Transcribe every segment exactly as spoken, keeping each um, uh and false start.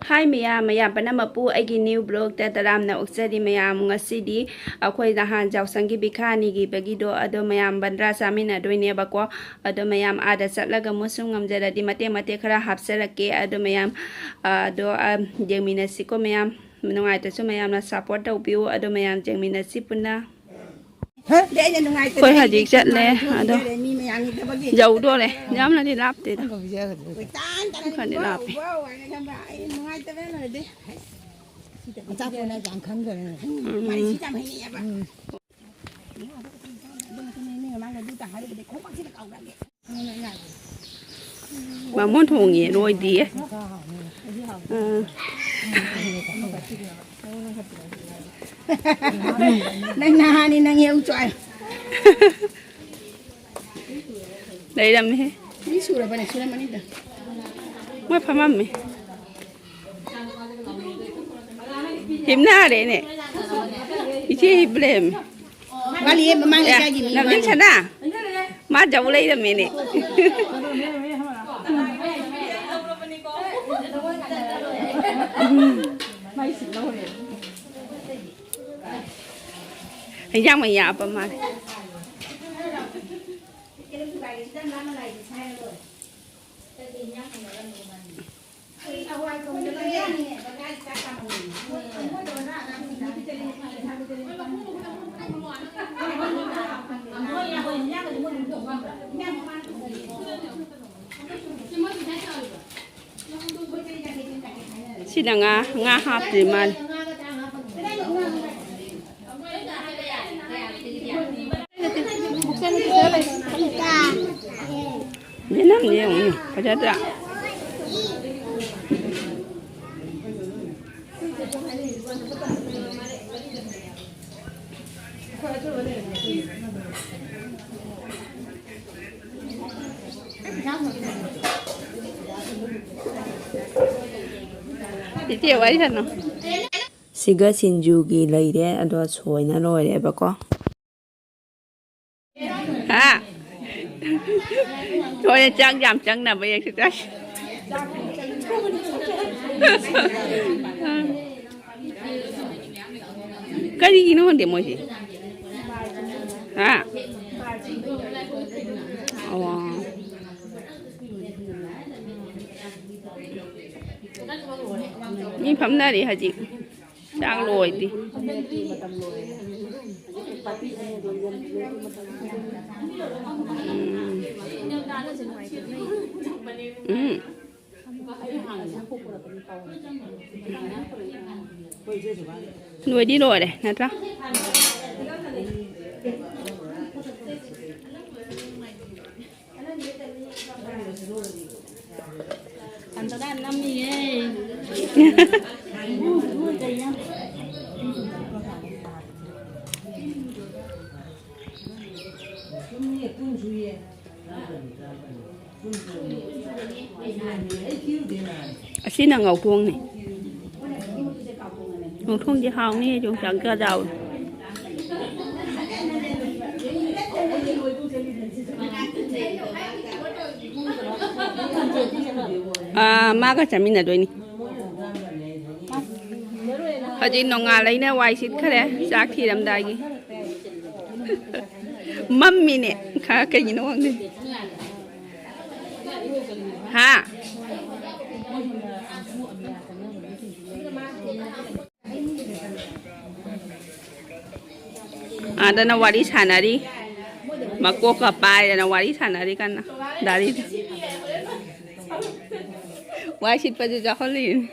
ꯍꯥꯏ ꯃꯌꯥꯝ, ꯃꯌꯥꯝ ꯄꯨꯝꯅꯃꯛꯄꯨ ꯑꯩꯒꯤ new vlogꯇ ꯇꯔꯥꯝꯅ ꯑꯣꯛꯆꯔꯤ꯫ ꯃꯌꯥꯝ, ꯉꯁꯤꯗꯤ ꯑꯩꯈꯣꯏ ꯅꯍꯥꯟ ꯖꯥꯎꯁꯪꯒꯤ ꯕꯤꯈꯥ ꯅꯤꯈꯤꯕꯒꯤꯗꯣ, ꯑꯗꯣ ꯃꯌꯥꯝ ꯕꯟꯗ꯭ꯔꯥ ꯆꯥꯃꯤꯟꯅꯗꯣꯏꯅꯦꯕꯀꯣ꯫ ꯑꯗꯣ ꯃꯌꯥꯝ ꯑꯥꯗ ꯆꯠꯂꯒ ꯃꯨꯁꯨꯝ ꯉꯝꯖꯔꯗꯤ ꯃꯇꯦꯛ ꯃꯇꯦꯛ ꯈꯔ ꯍꯥꯞꯆꯔꯛꯀꯦ꯫ ꯑꯗꯣ ꯃꯌꯥꯝ, ꯑ, ꯑꯗꯣ, ꯑ, ꯌꯦꯡꯃꯤꯟꯅꯁꯤꯀꯣ ꯃꯌꯥꯝ꯫ ꯅꯨꯡꯉꯥꯏꯇ꯭ꯔꯁꯨ ꯃꯌꯥꯝꯅ support ꯇꯧꯕꯤꯌꯨ꯫ ꯑꯗꯣ ꯃꯌꯥꯝ ꯌꯦꯡꯃꯤꯟꯅꯁꯤ ꯄꯨꯟꯅ꯫ ꯑꯩꯈꯣꯏ ꯍꯧꯖꯤꯛ ꯆꯠꯂꯦ, ꯑꯗꯣ ꯌꯧꯗꯣꯔꯦ꯫ ꯌꯥꯝꯅꯗꯤ ꯂꯥꯞꯇꯦꯗ꯫ ꯈꯔꯗꯤ ꯂꯥꯞꯄꯦ꯫ ꯎꯝ꯫ ꯕꯥꯃꯣꯟ ꯊꯣꯡꯉꯦ ꯂꯣꯏꯗꯤꯌꯦ꯫ ꯑꯥ꯫ ꯅꯪ ꯅꯍꯥꯟꯅꯤ ꯅꯪ ꯌꯧ ꯆꯣꯏ꯫ ꯂꯩꯔꯝꯃꯦꯍꯦ꯫ ꯃꯤ ꯁꯨꯔꯕꯅꯦ, ꯁꯨꯔꯝꯃꯅꯤꯗ꯫ ꯃꯣꯏ ꯐꯝꯃꯝꯃꯦ꯫ ꯍꯤꯞꯅꯔꯦꯅꯦ꯫ ꯏꯆꯦ ꯍꯤꯞ ꯂꯩꯔꯝꯃꯦ꯫ ꯋꯥꯠꯂꯤꯌꯦ, ꯃꯃꯥꯡ ꯑꯦ, ꯂꯩꯀꯥꯏꯒꯤ ꯃꯤ ꯂꯝꯖꯤꯡ ꯋꯥꯠꯂꯤ꯫ ꯁꯅꯥ꯫ ꯃꯥ ꯖꯧ ꯂꯩꯔꯝꯃꯦꯅꯦ꯫ ꯍꯤꯟꯖꯥꯡ ꯃꯍꯤ ꯍꯥꯞꯄ ꯃꯥꯜꯂꯦ꯫ ꯁꯤꯗ ꯉꯥ, ꯉꯥ ꯍꯥꯞꯇ꯭ꯔꯤ ꯃꯥꯜꯂꯦ꯫ ꯃꯦꯠꯂꯝꯅꯦ ꯌꯦꯡꯉꯨꯅꯦ, ꯐꯖꯗ꯭ꯔꯥ? ꯏꯆꯦ ꯋꯥꯔꯤ ꯁꯥꯟꯅꯧ꯫ ꯁꯤꯒ ꯁꯤꯡꯖꯨꯒꯤ ꯂꯩꯔꯦ, ꯑꯗꯣ ꯁꯣꯏꯅ ꯂꯣꯏꯔꯦꯕꯀꯣ꯫ ꯍꯥ? ꯍꯣꯏ, ꯆꯥꯛ ꯌꯥꯝ ꯆꯪꯅꯕ ꯑꯦꯛꯁꯔꯁꯥꯏꯁ꯫ ꯀꯔꯤꯒꯤꯅꯣ ꯈꯪꯗꯦ ꯃꯣꯏꯁꯦ꯫ ꯍꯥ? ꯑꯣ꯫ ꯃꯤ ꯐꯝꯅꯔꯤ ꯍꯧꯖꯤꯛ꯫ ꯆꯥꯛ ꯂꯣꯏꯗꯤ꯫ ꯎꯝ꯫ ꯎꯝ꯫ ꯂꯣꯏꯗꯤ ꯂꯣꯏꯔꯦ ꯅꯠꯇ꯭ꯔꯥ? ꯀꯟꯗꯒ ꯅꯝꯃꯤꯌꯦ꯫ ꯑꯁꯤꯅ ꯉꯧꯊꯣꯡꯅꯤ꯫ ꯉꯧꯊꯣꯡꯁꯦ ꯍꯥꯎꯅꯤ, ꯌꯣꯡꯆꯥꯛ ꯖꯥꯖꯥꯎ꯫ ꯑꯥ, ꯃꯥꯒ ꯆꯥꯃꯤꯟꯅꯗꯣꯏꯅꯤ꯫ ꯍꯧꯖꯤꯛ ꯅꯣꯡꯉꯥꯜꯂꯩꯅ ꯋꯥꯏ ꯁꯤꯠꯈ꯭ꯔꯦ, ꯆꯥꯛ ꯊꯤꯔꯝꯗꯥꯏꯒꯤ꯫ ꯃꯝꯃꯤꯅꯦ ꯈꯔ, ꯀꯩꯒꯤꯅꯣ ꯈꯪꯗꯦ꯫ ꯍꯥ? ꯑꯥꯗꯅ ꯋꯥꯔꯤ ꯁꯥꯟꯅꯔꯤ꯫ ꯃꯀꯣꯛꯀ ꯄꯥꯏꯗꯅ ꯋꯥꯔꯤ ꯁꯥꯟꯅꯔꯤ ꯀꯟꯅ꯫ ꯗꯥꯔꯤꯗ꯫ ꯋꯥꯏ ꯁꯤꯠꯄꯁꯨ ꯌꯥꯎꯍꯜꯂꯤꯅꯤ꯫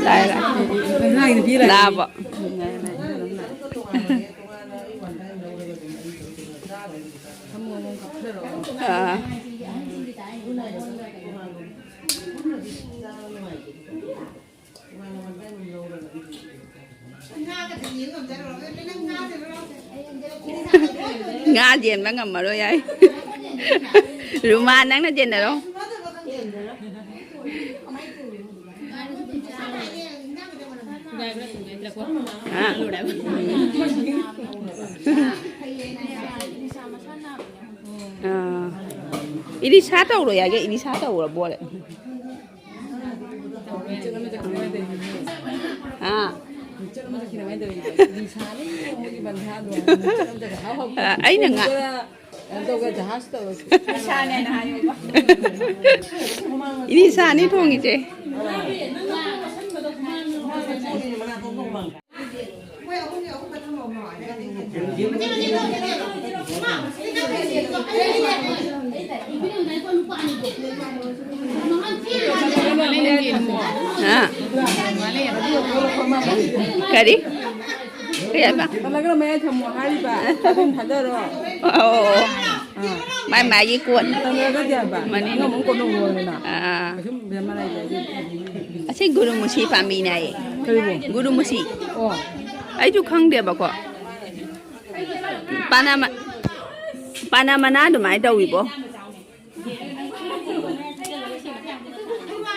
ꯂꯥꯛꯑꯦ, ꯂꯥꯛꯑꯦ꯫ ꯂꯥꯛꯑꯕꯣ? ꯑꯥ꯫ ꯉꯥ ꯆꯦꯟꯕ ꯉꯝꯃꯔꯣꯏ ꯍꯥꯏ꯫ ꯔꯨꯃꯥ, ꯅꯪꯅ ꯆꯦꯟꯅꯔꯣ꯫ ꯍꯥ? ꯑꯥ꯫ ꯏꯂꯤꯁꯥ ꯇꯧꯔꯣ ꯌꯥꯒꯦ, ꯏꯂꯤꯁꯥ ꯇꯧꯔꯣ ꯕꯣꯜ꯫ ꯑꯥ꯫ ꯑꯥ, ꯑꯩꯅ ꯉꯥ-, ꯏꯂꯤꯁꯥꯅꯤ ꯊꯣꯡꯉꯤꯁꯦ꯫ ꯍꯥ? ꯀꯔꯤ? ꯀꯔꯤ ꯍꯥꯏꯕ? ꯄꯜꯂꯒꯅ ꯃꯌꯥꯏ ꯊꯝꯃꯣ ꯍꯥꯏꯔꯤꯕ꯫ ꯑꯗꯨꯝ ꯊꯥꯗꯔꯣ꯫ ꯑꯣ꯫ ꯑꯥ꯫ ꯃꯥꯏ ꯃꯥꯏꯒꯤ ꯀꯣꯟ꯫ ꯇꯧꯔꯒꯗꯤ ꯍꯥꯏꯕ꯫ ꯃꯅꯤꯡ꯫ ꯑꯉꯝꯕ ꯑꯃ ꯀꯣꯟ ꯂꯣꯡꯉꯣꯗꯅ꯫ ꯑꯥ꯫ ꯀꯩꯁꯨꯝ ꯕꯦꯝꯃ ꯂꯩꯇꯦ꯫ ꯑꯁꯤ ꯒꯨꯔꯨꯃꯨꯁꯤ ꯄꯥꯝꯕꯤꯅꯦ ꯍꯥꯏꯌꯦ꯫ ꯀꯔꯤꯕꯨ? ꯒꯨꯔꯨꯃꯨꯁꯤ꯫ ꯑꯣ꯫ ꯑꯩꯁꯨ ꯈꯪꯗꯦꯕꯀꯣ꯫ ꯄꯥꯅꯥ ꯃ-, ꯄꯥꯅꯥ ꯃꯅꯥ ꯑꯗꯨꯃꯥꯏꯅ ꯇꯧꯋꯤꯕꯣ꯫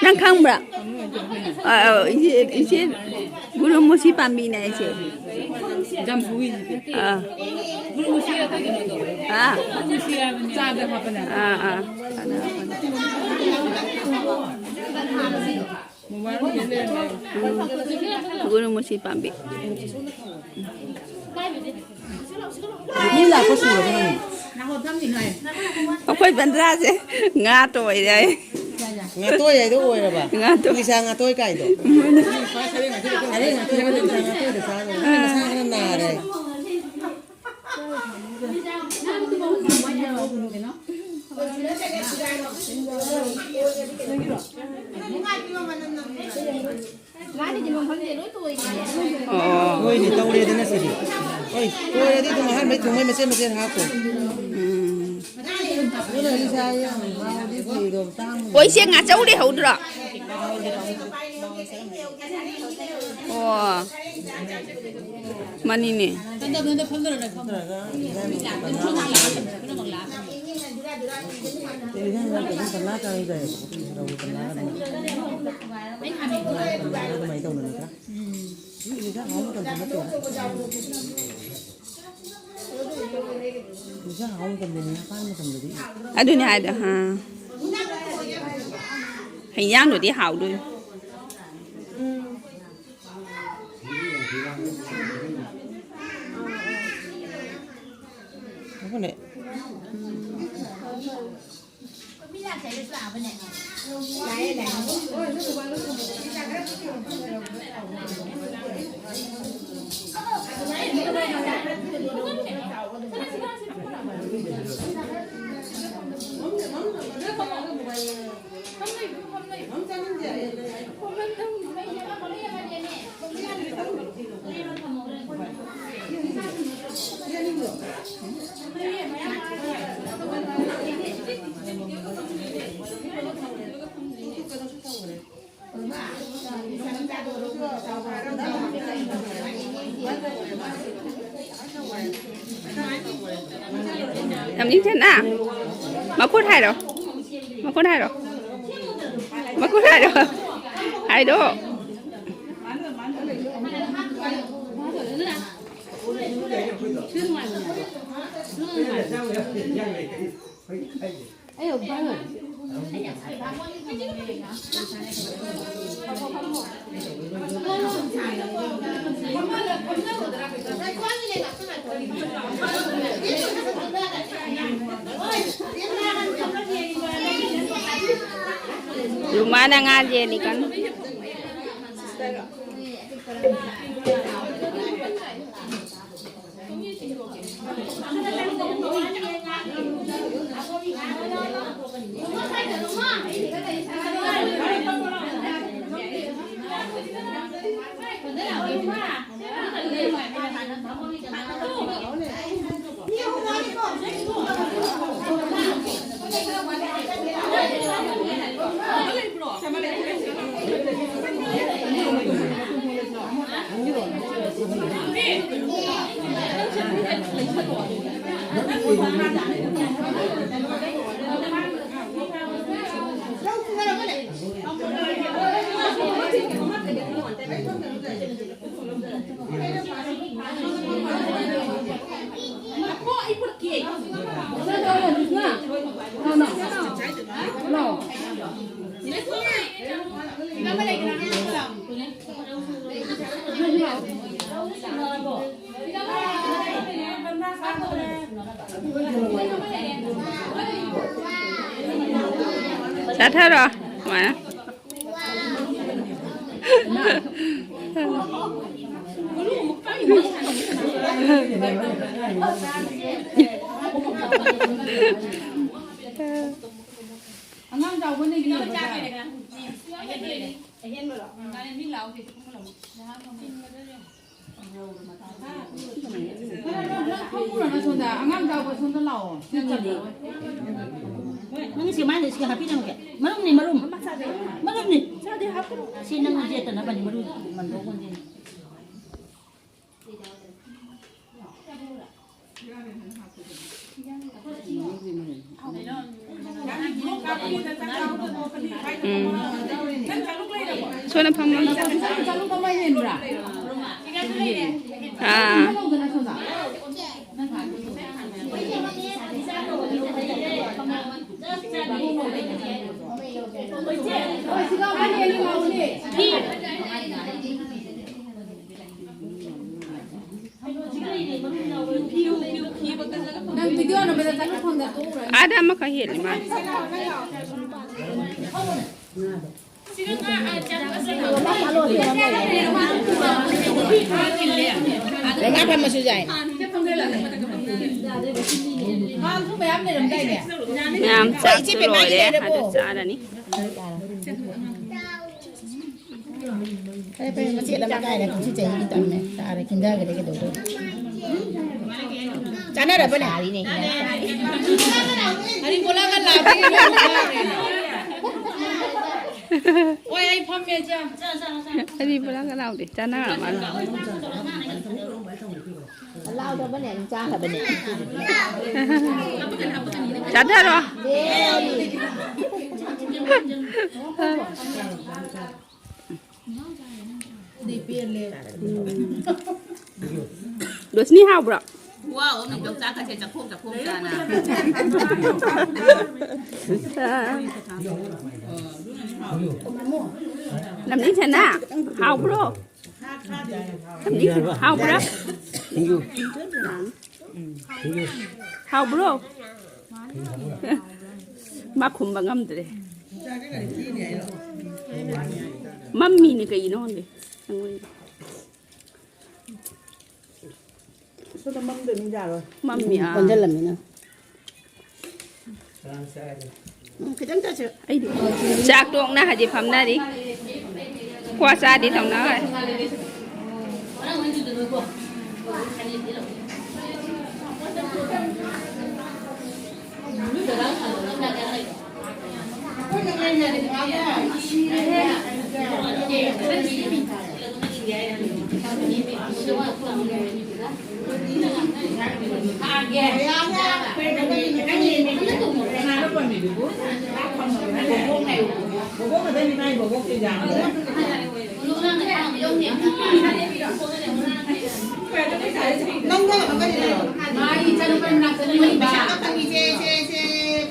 ꯅꯪ ꯈꯪꯕ꯭ꯔꯥ? ꯑ, ꯑ, ꯏꯆꯦ, ꯏꯆꯦ, ꯒꯨꯔꯨꯃꯨꯁꯤ ꯄꯥꯝꯕꯤꯅꯦ ꯑꯩꯁꯦ꯫ ꯌꯥꯝ ꯍꯧꯋꯤ ꯍꯧꯖꯤꯛ꯫ ꯑꯥ꯫ ꯒꯨꯔꯨꯃꯨꯁꯤ ꯑꯩꯈꯣꯏ ꯀꯩꯅꯣꯗꯣ꯫ ꯑꯥ꯫ ꯒꯨꯔꯨꯃꯨꯁꯤ ꯍꯥꯏꯕꯅꯦ꯫ ꯆꯥꯗ ꯍꯥꯞꯄꯅꯦ꯫ ꯑꯥ, ꯑꯥ꯫ ꯃꯣꯕꯥꯏꯜ ꯑꯃ ꯂꯩꯔꯝꯃꯦ꯫ ꯎꯝ꯫ ꯒꯨꯔꯨꯃꯨꯁꯤ ꯄꯥꯝꯕꯤ꯫ ꯃꯤ ꯂꯥꯛꯄ ꯁꯨꯔꯕ ꯅꯪ? ꯑꯩꯈꯣꯏ ꯕꯟꯗ꯭ꯔꯥꯁꯦ ꯉꯥ ꯇꯣꯏꯔꯦ꯫ ꯉꯥꯇꯣꯏ ꯍꯥꯏꯗꯣ ꯑꯣꯏꯔꯕ? ꯉꯥꯇꯣꯏ꯫ ꯏꯂꯤꯁꯥ ꯉꯥꯇꯣꯏ ꯀꯥꯏꯗꯣ? ꯑꯔꯦ ꯉꯥꯇꯣꯏ ꯍꯥꯏꯕ ꯏꯂꯤꯁꯥ ꯉꯥꯇꯣꯏꯗꯣ ꯆꯥꯔꯨꯔꯦ꯫ ꯅꯪ ꯅꯁꯥ ꯈꯔ ꯅꯥꯔꯦ꯫ ꯑꯣ꯫ ꯍꯣꯏꯅꯦ, ꯇꯧꯔꯦꯗꯅ ꯁꯤꯗꯤ꯫ ꯍꯣꯏ, ꯇꯣꯏꯔꯗꯤ ꯑꯗꯨꯝ ꯑꯍꯥꯟꯕꯩ ꯊꯣꯡꯕꯩ ꯃꯆꯦꯠ ꯃꯆꯦꯠ ꯍꯥꯞꯄꯣ꯫ ꯎꯝ꯫ ꯑꯗꯨꯅ ꯏꯁꯥ ꯌꯥꯝ ꯍꯥꯎꯗꯤ ꯐꯩꯗꯣ, ꯇꯥꯡꯕꯗꯣ꯫ ꯑꯣ, ꯏꯆꯦ, ꯉꯥꯆꯧ ꯂꯩꯍꯧꯗ꯭ꯔꯣ? ꯑꯣ꯫ ꯃꯅꯤꯅꯦ꯫ ꯏꯟꯁꯥꯡ ꯍꯥꯎꯕ ꯃꯇꯝꯗ ꯅꯠꯇꯦꯕ꯫ ꯏꯟꯁꯥꯡ ꯍꯥꯎꯕ ꯃꯇꯝꯗꯅꯤ, ꯃꯄꯥꯟ ꯃꯇꯝꯗꯗꯤ꯫ ꯑꯗꯨꯅꯤ ꯍꯥꯏꯗꯣ, ꯑꯥ꯫ ꯍꯤꯟꯖꯥꯡꯗꯨꯗꯤ ꯍꯥꯎꯗꯣꯏꯅꯤ꯫ ꯑꯗꯨꯅꯦ꯫ ꯌꯥꯝ ꯅꯤꯡꯊꯤꯅ꯫ ꯃꯈꯨꯠ ꯍꯥꯏꯔꯣ꯫ ꯃꯈꯨꯠ ꯍꯥꯏꯔꯣ꯫ ꯃꯈꯨꯠ ꯍꯥꯏꯔꯣ꯫ ꯍꯥꯏꯔꯣ꯫ ꯔꯨꯃꯥꯅ ꯉꯥ ꯌꯦꯜꯂꯤ ꯀꯟꯅ꯫ ꯆꯥꯊꯔꯣ꯫ ꯁꯨꯃꯥꯏꯅ꯫ ꯑꯉꯥꯡ ꯆꯥꯎꯕꯅ ꯌꯦꯡꯕꯗ꯫ ꯐꯝꯃꯨꯔꯅ ꯁꯣꯝꯗ, ꯑꯉꯥꯡ ꯆꯥꯎꯕ ꯁꯣꯝꯗ ꯂꯥꯛꯑꯣ꯫ ꯅꯪ ꯁꯤ ꯃꯥꯏꯗ ꯁꯤ ꯍꯥꯞꯄꯤꯔꯝꯒꯦ꯫ ꯃꯔꯨꯝꯅꯤ, ꯃꯔꯨꯝ꯫ ꯃꯔꯨꯝꯅꯤ꯫ ꯁꯤ ꯅꯪ ꯌꯦꯠꯇꯅꯕꯅꯤ, ꯃꯔꯨ ꯃꯟꯊꯣꯛ ꯃꯟꯁꯤꯟ꯫ ꯎꯝ꯫ ꯁꯣꯝꯗ ꯐꯝꯃꯣ꯫ ꯑꯥ꯫ ꯅꯪ video ꯅꯝꯕꯗ ꯆꯠꯂꯨ ꯐꯣꯟꯗ ꯇꯣꯛꯎꯔꯅꯤ꯫ ꯑꯥꯗ ꯑꯃꯈꯛ ꯍꯦꯜꯂꯤ ꯃꯥꯜꯂꯦ꯫ ꯉꯥ ꯐꯝꯃꯁꯨ ꯌꯥꯏ꯫ ꯃꯌꯥꯝ ꯑꯩꯈꯣꯏ ꯏꯆꯦ ꯆꯥꯛꯁꯨ ꯄꯦꯃꯥꯒꯤ ꯂꯣꯏꯔꯦ꯫ ꯂꯩꯔꯕꯣ? ꯑꯥꯗ ꯆꯥꯔꯅꯤ꯫ ꯐꯔꯦ, ꯐꯔꯦ, ꯃꯆꯦꯠ ꯑꯃ ꯀꯥꯏꯅ ꯀꯨꯝꯁꯤ ꯆꯍꯤꯒꯤ ꯇꯝꯃꯦ꯫ ꯇꯥꯔꯦ, ꯈꯤꯟꯊꯈ꯭ꯔꯦ ꯀꯩꯗꯧꯗꯣꯏꯅꯣ? ꯆꯥꯅꯔꯕꯅꯦ? ꯁꯥꯔꯤꯅꯦ꯫ ꯍꯔꯤꯕꯣꯂꯥꯒ ꯂꯥꯛꯄꯒꯤ ꯂꯣꯏꯅ ꯆꯥꯈ꯭ꯔꯦ꯫ ꯍꯣꯏ, ꯑꯩ ꯐꯝꯃꯦ, ꯆꯥ꯫ ꯍꯔꯤꯕꯣꯂꯥꯒ ꯂꯥꯎꯗꯦ, ꯆꯥꯅꯔ ꯃꯥꯜꯂꯦ꯫ ꯂꯥꯎꯗꯕꯅꯦ, ꯑꯗꯨꯝ ꯆꯥꯈ꯭ꯔꯕꯅꯦ꯫ ꯆꯥꯊꯔꯣ꯫ ꯔꯣꯁꯅꯤ, ꯍꯥꯎꯕ꯭ꯔꯣ? ꯈꯨꯍꯥꯎ ꯑꯃꯅꯤ, ꯌꯣꯡꯆꯥꯛꯀꯁꯦ ꯆꯥꯛꯈꯣꯝ ꯆꯥꯛꯈꯣꯝ ꯆꯥꯅ꯫ ꯂꯝꯅꯤꯡꯁꯅꯥ, ꯍꯥꯎꯕ꯭ꯔꯣ? ꯂꯝꯅꯤꯡꯁꯅꯥ, ꯍꯥꯎꯕ꯭ꯔꯥ? ꯍꯥꯎꯕ꯭ꯔꯣ? ꯃꯥ ꯈꯨꯝꯕ ꯉꯝꯗ꯭ꯔꯦ꯫ ꯃꯝꯃꯤꯅꯦ, ꯀꯩꯒꯤꯅꯣ ꯈꯪꯗꯦ꯫ ꯁꯣꯝꯗ ꯃꯝꯗ꯭ꯔꯗꯤ ꯌꯥꯔꯣꯏ꯫ ꯃꯝꯃꯤ, ꯑꯥ꯫ ꯑꯣꯟꯁꯤꯜꯂꯝꯃꯤꯅ꯫ ꯎꯝ, ꯈꯤꯇꯪ ꯆꯠꯁꯦ꯫ ꯑꯩꯗꯤ ꯆꯥꯛ ꯇꯣꯛꯅ ꯍꯧꯖꯤꯛ ꯐꯝꯅꯔꯤ꯫ ꯀ꯭ꯋꯥ ꯆꯥꯗꯤ ꯇꯧꯅ ꯍꯣꯏ꯫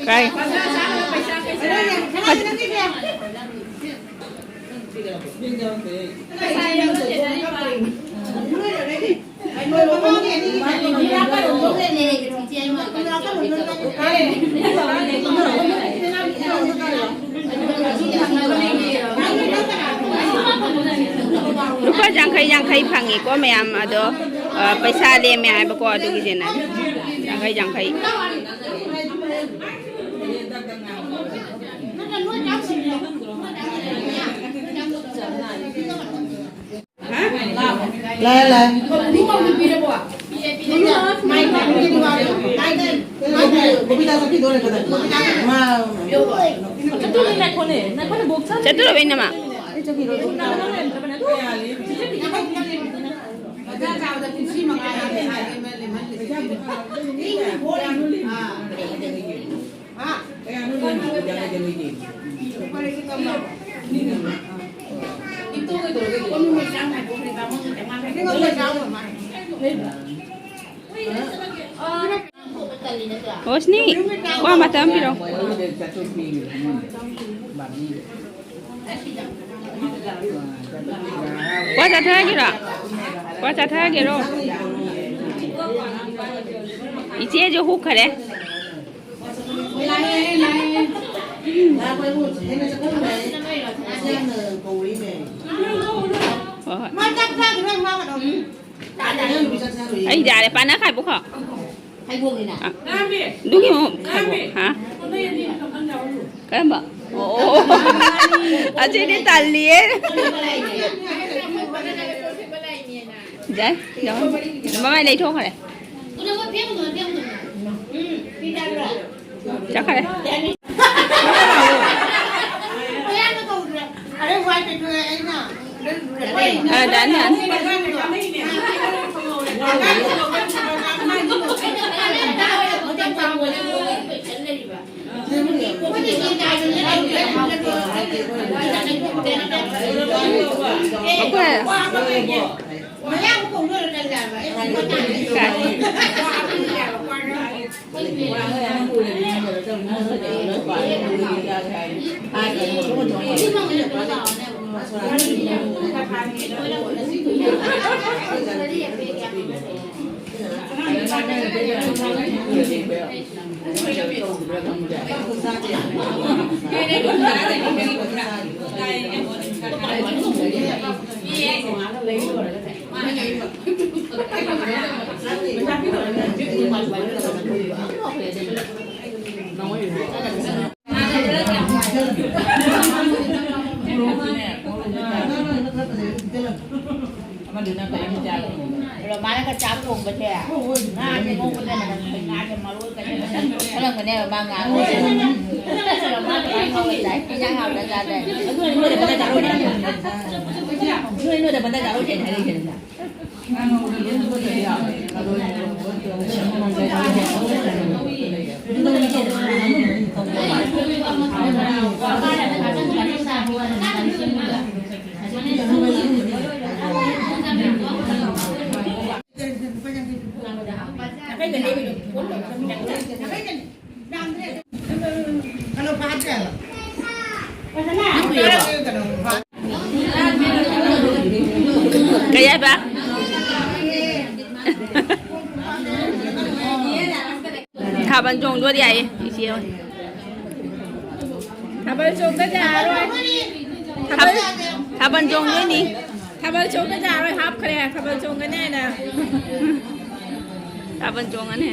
ꯀꯥꯏ? ꯂꯨꯄꯥ ꯌꯥꯡꯈꯩ ꯌꯥꯡꯈꯩ ꯐꯪꯉꯤꯀꯣ ꯃꯌꯥꯝ, ꯑꯗꯣ, ꯑ, ꯄꯩꯁꯥ ꯂꯦꯝꯃꯦ ꯍꯥꯏꯕꯀꯣ, ꯑꯗꯨꯒꯤ ꯆꯦꯟꯅꯔꯤ꯫ ꯌꯥꯡꯈꯩ ꯌꯥꯡꯈꯩ꯫ ꯂꯥꯛꯑꯦ, ꯂꯥꯛꯑꯦ꯫ ꯃꯥ, ꯆꯠꯇꯣꯔꯕ ꯏꯅꯝꯃ? ꯍꯣꯁꯅꯤ, ꯋꯥ ꯃꯇꯝ ꯄꯤꯔꯣ꯫ ꯋꯥ ꯆꯥꯊꯔꯒꯦꯔꯣ? ꯋꯥ ꯆꯥꯊꯔꯒꯦꯔꯣ? ꯏꯆꯦꯁꯨ ꯍꯨꯛꯈꯔꯦ꯫ ꯍꯣꯏ, ꯍꯣꯏ꯫ ꯑꯩ ꯌꯥꯔꯦ, ꯄꯥꯅ ꯈꯥꯏꯕꯣꯛꯈꯣ꯫ ꯍꯩꯕꯣꯡꯅꯤꯅ꯫ ꯑ, ꯑꯗꯨꯒꯤ ꯑꯃꯨꯛ ꯈꯥꯏꯕꯣꯛ, ꯍꯥ? ꯀꯔꯝꯕ? ꯑꯣ, ꯑꯣ, ꯑꯣ꯫ ꯑꯁꯤꯗꯤ ꯇꯜꯂꯤꯌꯦ꯫ ꯌꯥꯏ, ꯌꯥꯎꯍꯟ-, ꯃꯃꯥꯏ ꯂꯩꯊꯣꯛꯈ꯭ꯔꯦ꯫ ꯆꯠꯈ꯭ꯔꯦ꯫ ꯑ, ꯗꯥꯟ, ꯗꯥꯟ꯫ ꯑꯩꯈꯣꯏ꯫ ꯑꯗꯣ ꯃꯥꯅꯒ ꯆꯥꯛ ꯊꯣꯡꯕꯁꯦ, ꯉꯥꯁꯦ ꯉꯧꯕꯗ ꯃꯅꯝ ꯅꯝꯃꯦ, ꯉꯥꯁꯦ ꯃꯔꯣꯏ ꯀꯩꯅꯣ ꯈꯜꯂꯝꯒꯅꯦꯕ ꯃꯥ ꯉꯥꯡꯉꯤꯁꯦ꯫ ꯃꯥꯅ ꯀꯃꯥꯏꯅ ꯉꯧꯔ ꯆꯥꯏ? ꯏꯟꯖꯥꯡ ꯍꯥꯎꯅ ꯆꯥꯗꯣꯏꯅꯦ꯫ ꯅꯣꯏ ꯅꯣꯏꯗ ꯕꯟꯗ ꯆꯥꯔꯣꯏꯁꯦ ꯍꯥꯏꯔꯛꯏꯁꯦ꯫ ꯀꯩ ꯍꯥꯏꯕ? ꯊꯥꯕꯜ ꯆꯣꯡꯗꯣꯏꯗꯤ ꯍꯥꯏꯌꯦ ꯏꯆꯦ ꯍꯣꯏ꯫ ꯊꯥꯕꯜ ꯆꯣꯡꯗ ꯌꯥꯔꯣꯏ꯫ ꯊꯥꯕꯜ, ꯊꯥꯕꯜ ꯆꯣꯡꯗꯣꯏꯅꯤ꯫ ꯊꯥꯕꯜ ꯆꯣꯡꯗ ꯌꯥꯔꯣꯏ, ꯍꯥꯞꯈ꯭ꯔꯦ꯫ ꯊꯥꯕꯜ ꯆꯣꯡꯒꯅꯤ ꯍꯥꯏꯅ꯫ ꯊꯥꯕꯜ ꯆꯣꯡꯒꯅꯤ꯫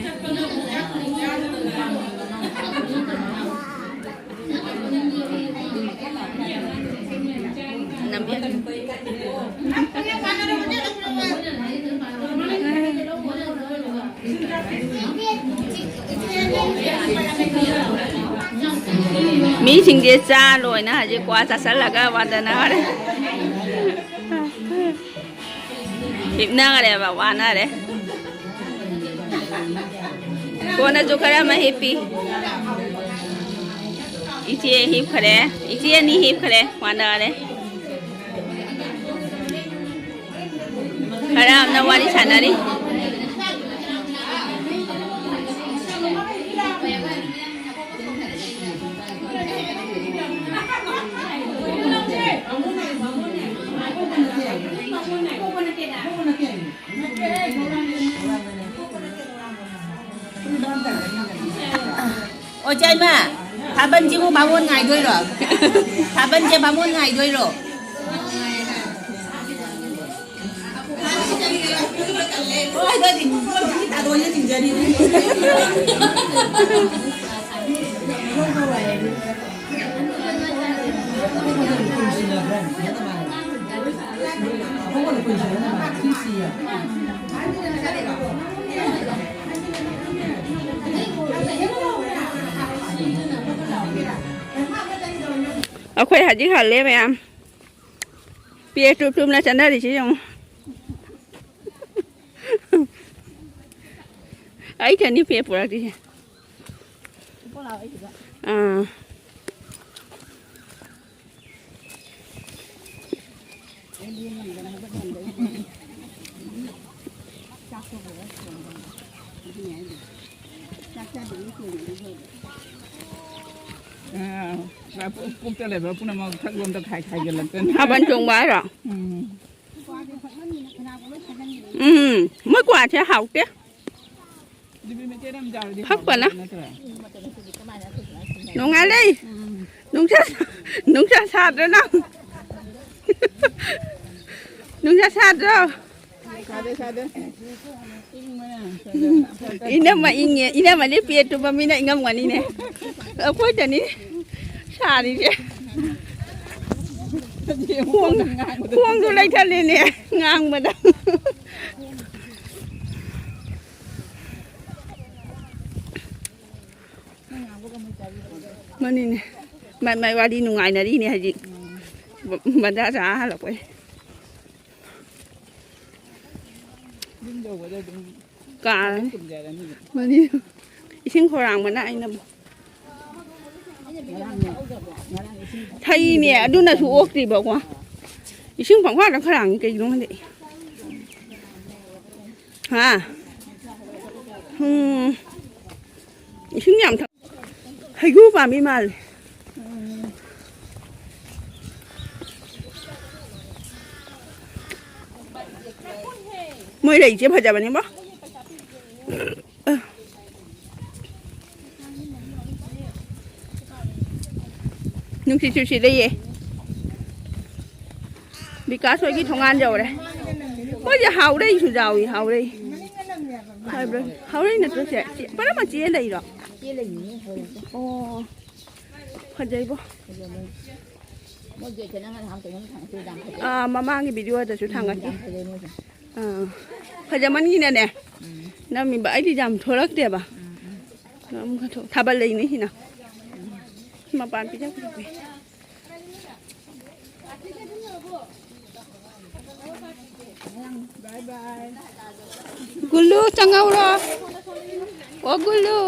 ꯃꯤꯁꯤꯡꯁꯦ ꯆꯥ ꯂꯣꯏꯅ ꯍꯧꯖꯤꯛ ꯀ꯭ꯋꯥ ꯆꯥꯁꯤꯜꯂꯒ ꯋꯥꯗꯅ ꯍꯣꯔꯦꯟ ꯍꯤꯞꯅꯈ꯭ꯔꯦꯕ, ꯋꯥꯅꯔꯦ꯫ ꯀꯣꯟꯅꯁꯨ ꯈꯔ ꯑꯃ ꯍꯤꯞꯄꯤ꯫ ꯏꯆꯦ ꯍꯤꯞꯈ꯭ꯔꯦ꯫ ꯏꯆꯦ ꯑꯅꯤ ꯍꯤꯞꯈ꯭ꯔꯦ, ꯋꯥꯅꯔꯦ꯫ ꯈꯔ ꯑꯃꯅ ꯋꯥꯔꯤ ꯁꯥꯟꯅꯔꯤ꯫ ꯑꯣ, ꯆꯥꯏꯃ, ꯊꯥꯕꯜꯁꯤꯕꯨ ꯕꯥꯃꯣꯟ ꯉꯥꯏꯗꯣꯏꯔꯣ? ꯊꯥꯕꯜꯁꯦ ꯕꯥꯃꯣꯟ ꯉꯥꯏꯗꯣꯏꯔꯣ? ꯑꯩꯈꯣꯏ ꯍꯧꯖꯤꯛ ꯍꯜꯂꯦ ꯃꯌꯥꯝ꯫ ꯄꯦ ꯇꯨꯞ ꯇꯨꯞꯅ ꯆꯠꯅꯔꯤꯁꯤ ꯌꯦꯡꯉꯨ꯫ ꯑꯩ ꯈꯛꯅꯤ ꯄꯦ ꯄꯨꯔꯛꯇ꯭ꯔꯤꯁꯦ꯫ ꯑꯥ꯫ ꯑꯥ, ꯄꯨꯛꯇ ꯂꯩꯕ ꯄꯨꯝꯅꯃꯛ ꯊꯛꯂꯣꯝꯗ ꯈꯥꯏ ꯈꯥꯏꯖꯤꯜꯂꯛꯇꯅ꯫ ꯊꯥꯕꯜ ꯆꯣꯡꯕ ꯍꯥꯏꯔꯣ? ꯎꯝ꯫ ꯎꯝ, ꯃꯣꯏ ꯀ꯭ꯋꯥꯁꯦ ꯍꯥꯎꯇꯦ꯫ ꯗꯤꯕꯤ ꯃꯩꯇꯩꯅ ꯑꯃ ꯆꯥꯔꯗꯤ ꯐꯛꯄꯅ꯫ ꯍꯥꯎꯕ ꯅꯠꯇ꯭ꯔꯥ? ꯅꯣꯡꯉꯥꯜꯂꯦ꯫ ꯎꯝ꯫ ꯅꯨꯡꯁꯥ, ꯅꯨꯡꯁꯥ ꯁꯥꯗ꯭ꯔꯣ ꯅꯪ? ꯅꯨꯡꯁꯥ ꯁꯥꯗ꯭ꯔꯣ? ꯁꯥꯗꯦ, ꯁꯥꯗꯦ꯫ ꯏꯪꯕꯅ ꯁꯥꯗꯦ꯫ ꯏꯅꯝꯃ ꯏꯪꯉꯦ꯫ ꯏꯅꯝꯃꯗꯤ ꯄꯦꯠꯇꯨ ꯃꯃꯤꯅ ꯏꯪꯉꯝꯒꯅꯤꯅꯦ꯫ ꯑꯩꯈꯣꯏꯗꯅꯤ ꯁꯥꯔꯤꯁꯦ꯫ ꯈꯣꯡ-, ꯈꯣꯡꯁꯨ ꯂꯩꯊꯠꯂꯤꯅꯦ ꯉꯥꯡꯕꯗ꯫ ꯃꯥꯅꯤꯅꯦ꯫ ꯃꯥꯏ ꯃꯥꯏ ꯋꯥꯔꯤ ꯅꯨꯡꯉꯥꯏꯅꯔꯤꯅꯦ ꯍꯧꯖꯤꯛ꯫ ꯕ-, ꯕꯟꯗꯥ ꯆꯥ ꯍꯜꯂꯛꯄꯩ꯫ ꯌꯨꯝ ꯌꯧꯕꯗ ꯑꯗꯨꯝ ꯀꯥꯔꯅꯤ꯫ ꯇꯨꯝꯖꯔꯅꯤ꯫ ꯃꯥꯅꯤ꯫ ꯏꯁꯤꯡ ꯈꯧꯔꯥꯡꯕꯅ ꯑꯩꯅ ꯉꯔꯥꯡꯅꯦ, ꯉꯔꯥꯡ ꯏꯁꯤꯡ ꯊꯩꯅꯦ, ꯑꯗꯨꯅꯁꯨ ꯑꯣꯛꯇ꯭ꯔꯤꯕꯀꯣ꯫ ꯏꯁꯤꯡ ꯄꯪꯈꯥꯗ ꯈꯧꯔꯥꯡꯉꯤ ꯀꯩꯒꯤꯅꯣ ꯈꯪꯗꯦ꯫ ꯍꯥ? ꯎꯝ꯫ ꯏꯁꯤꯡ ꯌꯥꯝ ꯊꯛ-, ꯍꯩꯒ꯭ꯔꯨ ꯄꯥꯝꯕꯤ ꯃꯥꯜꯂꯦ꯫ ꯃꯣꯏ ꯂꯩꯁꯦ ꯐꯖꯕꯅꯦꯕꯣ꯫ ꯅꯨꯡꯁꯤꯠꯁꯨ ꯁꯤꯠꯂꯤꯌꯦ꯫ ꯕꯤꯀꯥꯁ ꯍꯣꯏꯒꯤ ꯊꯣꯡꯒꯥꯟ ꯌꯧꯔꯦ꯫ ꯃꯣꯏꯁꯦ ꯍꯥꯎꯔꯩꯁꯨ ꯌꯥꯎꯏ, ꯍꯥꯎꯔꯩ꯫ ꯍꯥꯏꯕ꯭ꯔꯥ? ꯍꯥꯎꯔꯩ ꯅꯠꯇ꯭ꯔꯣ ꯁꯦ? ꯆꯦ-, ꯄꯔꯝꯕ ꯆꯦ ꯂꯩꯔꯣ? ꯆꯦ ꯂꯩꯅꯤꯅꯦ, ꯍꯥꯎꯔꯩ꯫ ꯑꯣ, ꯐꯖꯩꯕꯣ꯫ ꯐꯖꯕꯅꯦ꯫ ꯃꯣꯏꯁꯦ ꯏꯆꯦ ꯅꯪꯅ ꯅꯍꯥꯟ ꯀꯩꯅꯣꯝ ꯊꯥꯡꯒꯠꯄꯗ ꯌꯥꯝ ꯐꯖꯩ꯫ ꯑꯥ, ꯃꯃꯥꯡꯒꯤ ꯚꯤꯗꯤꯑꯣꯗꯁꯨ ꯎꯝ, ꯊꯥꯡꯒꯠꯈꯤ꯫ ꯌꯥꯝ ꯐꯖꯩ ꯃꯣꯏꯁꯦ꯫ ꯑꯥ, ꯐꯖꯃꯟꯒꯤꯅꯅꯦ꯫ ꯎꯝ꯫ ꯅꯝꯃꯤꯕ ꯑꯩꯗꯤ ꯌꯥꯝ ꯊꯣꯛꯂꯛꯇꯦꯕ꯫ ꯎꯝ, ꯎꯝ꯫ ꯑꯗꯨꯝ ꯈꯔ ꯊꯣꯛ-, ꯊꯥꯕꯜ ꯂꯩꯅꯤ ꯁꯤꯅ꯫ ꯃꯄꯥꯟ ꯄꯤꯖꯈ꯭ꯔꯒꯦ꯫ ꯒꯨꯜꯂꯨ, ꯆꯪꯍꯧꯔꯣ꯫ ꯑꯣ, ꯒꯨꯜꯂꯨ꯫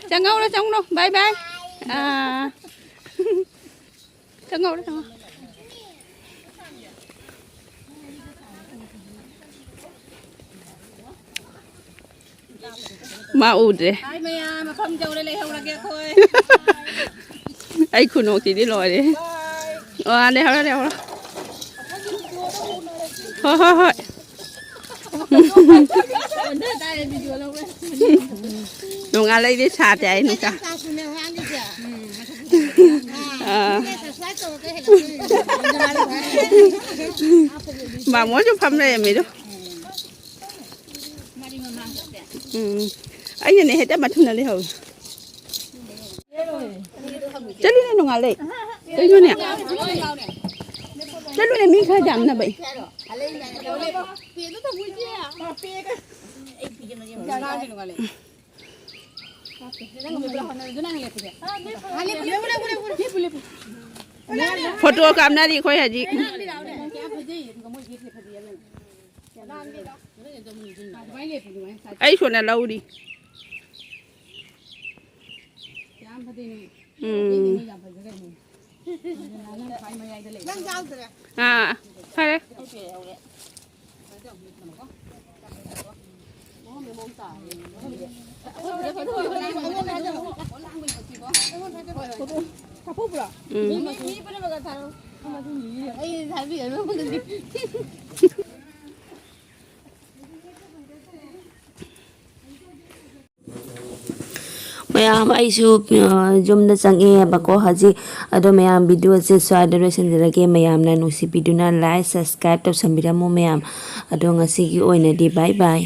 ꯆꯪꯍꯧꯔꯣ, ꯆꯪꯉꯣ꯫ ꯕꯥꯏ ꯕꯥꯏ꯫ ꯑꯥ꯫ ꯆꯪꯍꯧꯔꯣ, ꯆꯪꯉꯣ꯫ ꯃꯥ ꯎꯗ꯭ꯔꯦ꯫ ꯍꯥꯏ ꯃꯌꯥꯝ, ꯃꯐꯝ ꯌꯧꯔꯦ, ꯂꯩꯍꯧꯔꯒꯦ ꯑꯩꯈꯣꯏ꯫ ꯑꯩ ꯈꯨꯅꯣꯛꯁꯤꯗꯤ ꯂꯣꯏꯔꯦ꯫ ꯕꯥꯏ꯫ ꯑꯣ, ꯂꯩꯍꯧꯔꯣ, ꯂꯩꯍꯧꯔꯣ꯫ ꯑꯩꯈꯣꯏꯒꯤ ꯚꯤꯗꯤꯑꯣꯗ ꯎꯅꯔꯁꯤ꯫ ꯍꯣꯏ, ꯍꯣꯏ, ꯍꯣꯏ꯫ ꯅꯣꯡꯉꯥꯜꯂꯛꯏꯗꯤ ꯁꯥꯗꯦ ꯍꯥꯏ ꯅꯨꯡꯁꯥ꯫ ꯑꯥ꯫ ꯃꯥꯃꯣꯁꯨ ꯐꯝ ꯂꯩꯔꯝꯃꯤꯗꯣ꯫ ꯎꯝ꯫ ꯑꯩꯅꯅꯦ ꯍꯦꯛꯇ ꯃꯊꯨꯟꯗ ꯂꯩꯍꯧꯋꯤ꯫ ꯆꯠꯂꯨꯅꯦ ꯅꯣꯡꯉꯥꯜꯂꯩ꯫ ꯀꯩꯅꯣꯅꯦ? ꯆꯠꯂꯨꯅꯦ ꯃꯤ ꯈꯔ ꯌꯥꯝꯅꯕ꯫ ꯐꯣꯇꯣ ꯀꯥꯞꯅꯔꯤ ꯑꯩꯈꯣꯏ ꯍꯧꯖꯤꯛ꯫ ꯑꯩ ꯁꯣꯟꯗ ꯂꯧꯔꯤ꯫ ꯎꯝ꯫ ꯑꯥ, ꯐꯔꯦ꯫ ꯎꯝ꯫ ꯃꯌꯥꯝ, ꯑꯩꯁꯨ, ꯑ, ꯌꯨꯝꯗ ꯆꯪꯉꯛꯑꯦꯕꯀꯣ ꯍꯧꯖꯤꯛ꯫ ꯑꯗꯣ ꯃꯌꯥꯝ, ꯚꯤꯗꯤꯑꯣꯁꯦ ꯁ꯭ꯋꯥꯏꯗ ꯂꯣꯏꯁꯤꯟꯖꯔꯒꯦ꯫ ꯃꯌꯥꯝꯅ ꯅꯨꯡꯁꯤꯕꯤꯗꯨꯅ like, subscribe ꯇꯧꯁꯟꯕꯤꯔꯝꯃꯨ ꯃꯌꯥꯝ꯫ ꯑꯗꯣ ꯉꯁꯤꯒꯤ ꯑꯣꯏꯅꯗꯤ bye bye꯫